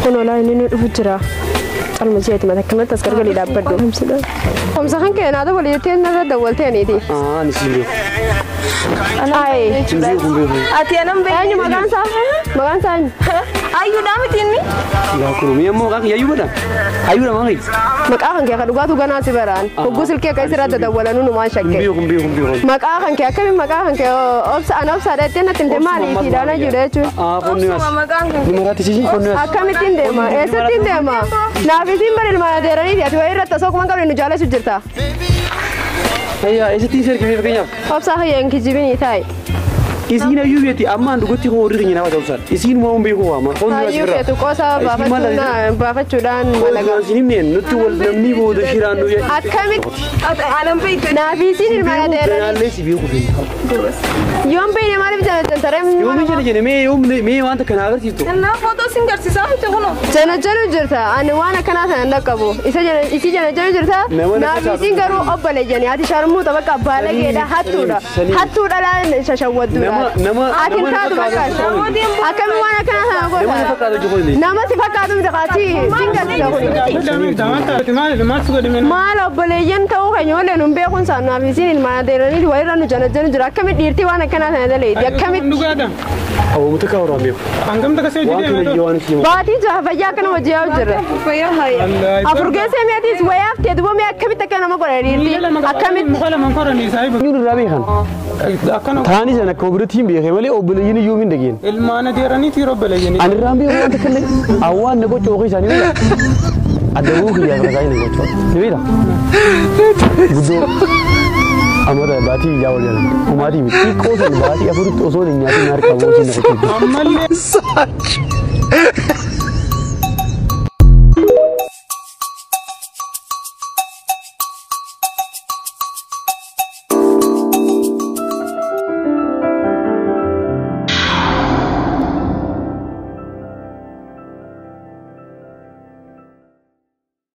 Kun olaa inni nu dhufu jira. Calma jeeti mata akkanatti as gargalii dhaabbadhu. Homsa kan kee naata walii jettee narra dawwalteeniiti. Ani siin beeku. Ayi. Hin beeku, hin beeku. Ati anan beeku. Eenyu maqaan isaa? Maqaan isaa eenyu? Ayyuudhaa miti inni. Laa kun mee ammoo maqaan kiyya ayyuudha? Ayyuudha maqaan kiyya? Maqaa kan kee kan dhugaatu ganaa si baraan. Hogguu silkii akka isirratti dawwalanuu numaan Hin shakke. beeku, hin beeku, hin beeku. Maqaa kan kee akkamiin maqaa kan kee obsa ana obsaadha jettee natti himte maaliitiidhaan ayyuudha jechuun. Qonni as. Obsuma maqaan kan Ni maraatti sisi qonni as. Akkamittiin deema? Eessattiin deema? Naaf isiin bari ilmaan adeeraniiti. Ati wayii irratti osoo kuma qabne nu jaalachuu jirta. Ayyaa eessattiin si ergame fakkeenyaaf? Obsaa kiyya hin kijibinii taa'i. Isiin ayyuu beekti ammaan dhugotti koo warri keenya nama ta'uusaan. Isiin waan beeku waama. Qonni as Hayyuu bira. keetu qoosaa baafachuudhaan malaga. Isin himneen nutti wal namni booda shiraan nu Akkamitti Ati anan beektu. naaf isiin ilmaan adeeraniiti. Ganaallee si beeku beeku. Yoon beekne maaliif jala Yoom jala jene mee yoom mee wanta kana agarsiiftu. Innaa footoo sin garsiisaa miti kunoo. Jana jalu jirta. Ani waan akkanaa sana hin dhaqqabu. Isa jala isii jala jalu jirta. Nama Naaf fakkaatu. isiin garuu obboleeyyani. Ati sharmuuta bakka baalageedha hattuudha. Sanii. Hattuudha laal shashawwadduudha. Nama Ati hin nama taatu bakka. fakkaatu. Akkami waan akkanaa sana Nama goota? fakkaatu jiru. Nama si fakkaatu miti qaati sin garsiisa kuni. Maal obboleeyyan ta'uu keenya malee nun beekuun isaa naaf isiin ilmaan adeeranii walirra nu jala jalu jira. Akkamitti dhiirtii waan akkanaa sana daleeti? Akkamitti Awwaamota kaa waraan beeku. Waan kana iyyuu waan itti baatii jaha fayyaa akkana hojii yaa'u jirra. Fayyaa hayya. Afur geessee mi'atis wayaaf ta'e duuba mi'a akkamitti akka nama godha dhiirtii? Akkamitti? Iyyuu irraa beekan. Taani sana akka biratti hin beekne malee obboleeyyiin iyyuu hin dhageen. Ilmaan adeeraniiti yeroo obboleeyyanii. Ani irraan beeku wanta kallee awwaan na gocha ofii isaanii mala. Adda bu'uu kiyyaa bira isaanii na gocha. Ni beektaa? Guddoo amata baatii ijaa wal jalan. Umaatii miti. Xiqqoo san baatii afuritti osoo hin nyaatin harka boosii na gocha. Ammallee.